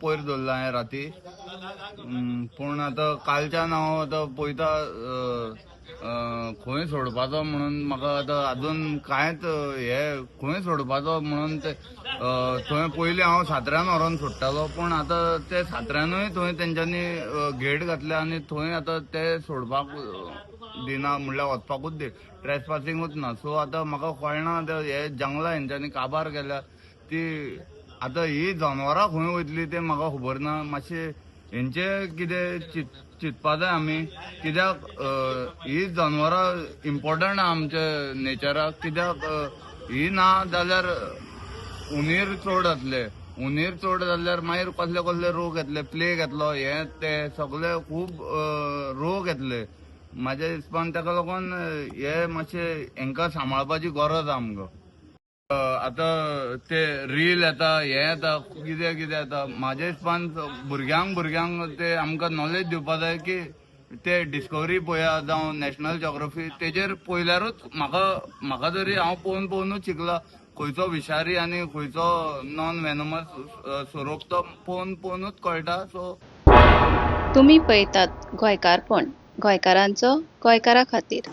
पयर दवरला हांवें राती. पूण आतां कालच्यान हांव आतां पळयता खंय सोडपाचो म्हणून. म्हाका आतां अजून कांयच हे खंय सोडपाचो म्हणून ते थंय पयलीं हांव सात्र्यान व्हरोन सोडटालो, पूण आतां ते सात्र्यानूय थंय तेंच्यांनी गेट घातल्या आनी थंय आतां ते सोडपाक दिना, म्हणल्यार वचपाकूच दी ट्रेसपासिंगूच ना. सो आतां म्हाका कळना, आतां हे जंगलां हेंच्यांनी काबार केल्या ती आतां ही जनावरां खंय वयतली तें म्हाका खबर ना. मातशें हेंचे कितें चिंतपा जाय आमी, कित्याक ही जनावरां इम्पोर्टंट आहा आमच्या नेचराक, कित्याक ही ना जाल्यार उंदीर चड जातले, उंदीर चड जाल्यार मागीर कसले कसले रोग येतले, प्लेग येतलो, हे ते सगळे खूब रोग येतले. म्हाज्या हिसपान ताका लागून हे मातशें हेंकां सांबाळपाची गरज आहा आमकां. आतां ते रील येता, हे येता, कितें कितें येता. म्हाज्या हिसपान भुरग्यांक भुरग्यांक ते आमकां नॉलेज दिवपा जाय की ते डिस्कवरी पळया जावं नॅशनल जॉग्रफी, तेजेर पळयल्यारूच म्हाका तरी हांव पळोवन पळोवनूच शिकला खंयचो विशारी आनी खंयचो नॉन वेनमस सोरोप, तो पळोवन पळोवनूच कळटा. सो तुमी पळयतात गोंयकारपण, गोंयकारांचो गोंयकारा खातीर.